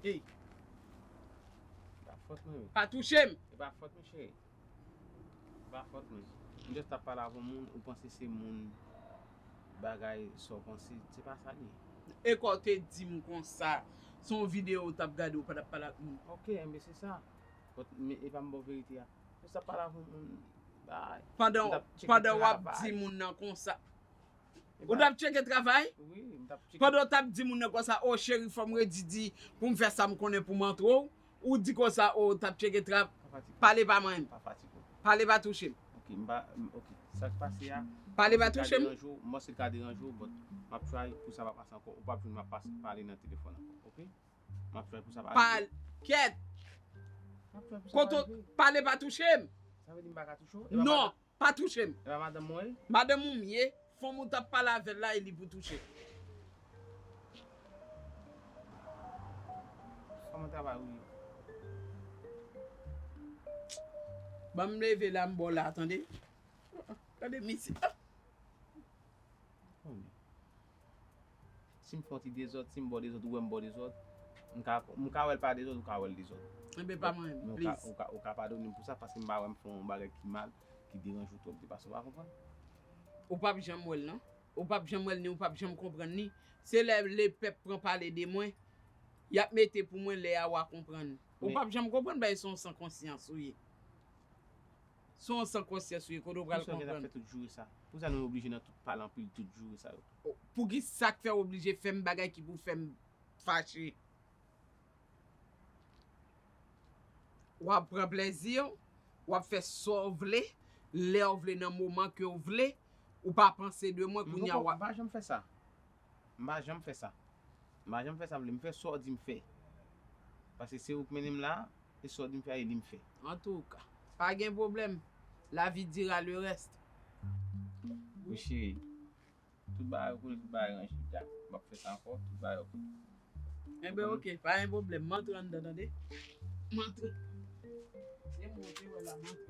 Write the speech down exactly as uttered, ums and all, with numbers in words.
Ey! E pa fòt mwen, wi. Pa touche m! E pa fòt mwen, cheri. E pa fòt mwen. M just ap pale avè yon moun, ou panse se moun bagay sa w panse, se pa sa l ye. E kò w te di m konsa, se yon videyo w t ap gade, ou pa t ap pale ak moun. Ok, enben se sa. But, men e pa m ba w verite a. M just ap pale avè yon moun, bay. Pandan, pandan w ap di moun nan konsa. Ou t ap tcheke travay? Wi, m t ap tcheke. Pandan w t ap di moun nan konsa, "O cheri, fò m redi di pou m fè sa m konnen pou m antre w," ou di konsa, "O, w t ap tcheke travay." Pale pa mwen. Pa fatige w. Pale pa touche m. Ok, m pa, m, ok. Sa k pase a, pale pa touche m. M panse l ka deranje w, m panse l ka deranje w, but m ap try pou sa pa pase ankò. Ou p ap jwenn m ap pase, pale nan telefòn ankò, ok? M ap try pou sa pa rive. Pale, kèt! M ap try pou sa pa rive. Kote w, pale pa touche m. Sa vle di m pa ka touche w? Non. Pa touche m. E pa madanm mwen ye? Madanm ou m ye, fanm ou t ap pale avè l la, e li pou touche. Fanm an travay ou ye? Ban m leve la, m ba w la, tande. Tande, misye. Si m fè yon ti dezòd, si m ba w dezòd, ou wè m ba w dezòd, m ka, m ka wè l pa dezòd, ou ka wè l dezòd. Enben, pa mwen, please. Ou ka, ou ka padone m pou sa, paske m pa wè m fè yon bagay ki mal, ki deranje w twòp, de fason w pa konprann. Ou p ap janm wè l, non. Ou p ap janm wè l, ni ou p ap janm konprann li. Se lè lepèp pran pale de mwen, y ap mete pou mwen lè a w a konprann. Ou p ap janm konprann, bagay se yon san konsyans ou ye. Se yon san konsyans ou ye, kote w pral konprann. Poukisa w gentan fè tout joure sa? Poukisa nou oblije nan tout pale anpil tout joure sa yo? O, poukisa k fè w oblije fè m bagay ki pou fè m fache? W ap pran plezi w, w ap fè sa w vle, lè w vle, nan moman ke w vle, ou pa panse de mwen, kounye a w ap. M pa janm fè sa. M pa janm fè sa. M pa janm fè sa m vle. M fè sa w di m fè. Paske se ou k mennen m la, e sa w di m fè a, e li m fè. Antouka, pa gen pwoblèm. La vie dira le reste. Wi, cheri. Tout bagay koule, tout bagay ranje. Dja, m ap fè sa ankò, tout bagay ok. Enben, ok, pa gen pwoblèm. M antre anndan, tande? M antre. Se mwen te wè la, m antre.